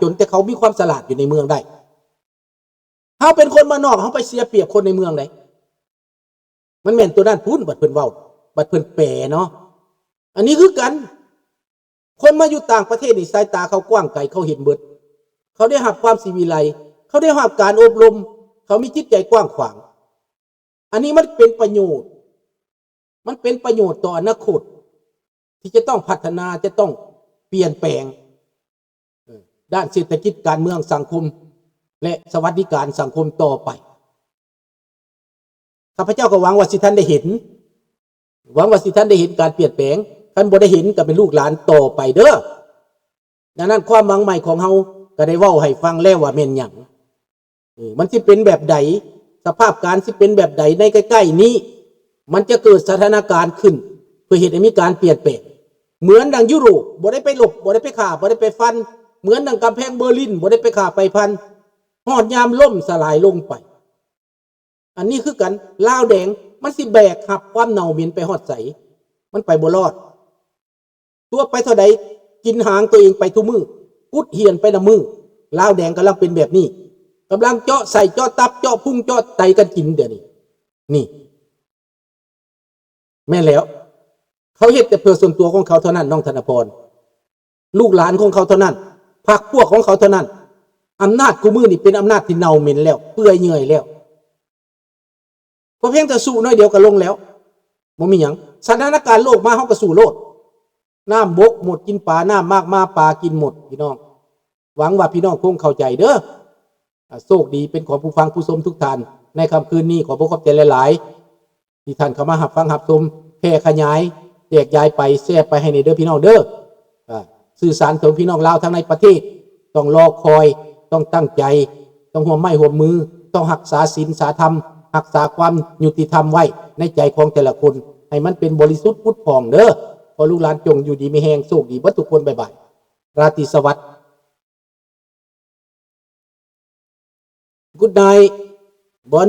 ຈົນ ແຕ່ເຂົາມີຄວາມສະຫຼາດຢູ່ໃນເມືອງໄດ້. ເຮົາເປັນຄົນບ້ານນອກ ເຮົາໄປເສຍປຽບຄົນໃນເມືອງໃດ໋. ມັນແມ່ນຕົວນັ້ນພຸ້ນ ບັດເພິ່ນເວົ້າ ບັດເພິ່ນແປເນາະ. ອັນນີ້ຄືກັນ ຄົນມາຢູ່ຕ່າງປະເທດນີ້ ສາຍຕາເຂົາກວ້າງໄກ ເຂົາເຫັນເບິດ. ເຂົາໄດ້ຮັບຄວາມສີວິໄລ ເຂົາໄດ້ຮັບການອົບຮົມ ເຂົາມີຈິດໃຈກວ້າງຂວາງ. ອັນນີ້ມັນເປັນປະໂຫຍດ ມັນເປັນປະໂຫຍດຕໍ່ອະນາຄົດ ທີ່ຈະຕ້ອງພັດທະນາ ຈະຕ້ອງປ່ຽນແປງ ເອີ ດ້ານເສດຖະກິດ, ການເມືອງ, ສັງຄົມ ແລະ ສະຫວັດດີການສັງຄົມຕໍ່ໄປ. ຂ້າພະເຈົ້າກໍຫວັງວ່າຊິທັນໄດ້ເຫັນ ຫວັງວ່າຊິທັນໄດ້ເຫັນການປ່ຽນແປງ. ຄັນບໍ່ໄດ້ເຫັນກໍເປັນລູກຫຼານຕໍ່ໄປເດີ້. ດັ່ງນັ້ນ ຄວາມຫວັງໃໝ່ຂອງເຮົາກໍໄດ້ເວົ້າໃຫ້ຟັງແລ້ວວ່າແມ່ນຫຍັງ. ເອີ ມັນຊິເປັນແບບໃດ? ສະພາບການຊິເປັນແບບໃດໃນໃກ້ໆນີ້? ມັນຈະເກີດສະຖານະການຂຶ້ນ ເພື່ອເຮັດໃຫ້ມີການປ່ຽນແປງ. ເໝືອນດັ່ງຢູໂຣບ ບໍ່ໄດ້ໄປລົບ ບໍ່ໄດ້ໄປຂ້າ ບໍ່ໄດ້ໄປຟັນ. ເໝືອນດັ່ງກຳແພງເບີລິນ ບໍ່ໄດ້ໄປຂ້າໄປຟັນ. ຮອດຍາມລົ້ມສະຫຼາຍລົງໄປ. ອັນນີ້ຄືກັນ ລາວແດງ ມັນຊິແບກຮັບຄວາມເນົ່າເໝັນໄປຮອດໃສ? ມັນໄປບໍ່ລອດ. ຕົວະໄປເທົ່າໃດ ກິນຫາງຕົວເອງໄປທຸກມື້ ກຸດຫ້ຽນໄປນຳມື້. ລາວແດງກຳລັງເປັນແບບນີ້ ກຳລັງເຈາະໄສ້ເຈາະຕັບ ເຈາະພຸງເຈາະໄຕກັນກິນດຽວນີ້. ນີ້ ແມ່ນແລ້ວ ເຂົາເຮັດແຕ່ເພື່ອສ່ວນຕົວຂອງເຂົາເທົ່ານັ້ນ ນ້ອງທະນະພອນ. ລູກຫຼານຂອງເຂົາເທົ່ານັ້ນ ພັກພວກຂອງເຂົາເທົ່ານັ້ນ. ອຳນາດຄູ່ມື້ນີ້ເປັນອຳນາດທີ່ເນົ່າເໝັນແລ້ວ ເປື່ອຍເຫຍື່ອຍແລ້ວ. ກໍພຽງແຕ່ສູ້ໜ້ອຍດຽວກໍລົງແລ້ວ ບໍ່ມີຫຍັງ. ສະຖານະການໂລກມາ ເຮົາກໍສູ້ໂລດ. ນ້ຳບົກໝົດກິນປາ ນ້ຳມາກມາປາກິນໝົດ ພີ່ນ້ອງ. ຫວັງວ່າພີ່ນ້ອງຄົງເຂົ້າໃຈເດີ້. ອາ ໂຊກດີເປັນຂອງຜູ້ຟັງຜູ້ຊົມທຸກທ່ານ ໃນຄ່ຳຄືນນີ້. ຂໍບອກຂອບໃຈຫຼາຍໆ ທີ່ທ່ານເຂົ້າມາຮັບຟັງຮັບຊົມ ແຜ່ຂະຫຍາຍ ແຈກຢາຍໄປ ແຊໄປໃຫ້ແດ່ເດີ້ ພີ່ນ້ອງເດີ້. ອາ ສື່ສານເຖິງພີ່ນ້ອງລາວທັງໃນປະເທດ ຕ້ອງລໍຄອຍ ຕ້ອງຕັ້ງໃຈ ຕ້ອງຮ່ວມໄມ້ຮ່ວມມື ຕ້ອງຮັກສາສິນສາທຳ ຮັກສາຄວາມຍຸຕິທຳໄວ້ໃນໃຈຂອງແຕ່ລະຄົນ ໃຫ້ມັນເປັນບໍລິສຸດຜຸດຜ່ອງເດີ້. ຂໍລູກຫຼານຈົ່ງຢູ່ດີມີແຮງ ໂຊກດີເບິດທຸກຄົນ. ບາຍບາຍ ລາຕີສະຫວັດ. Good night.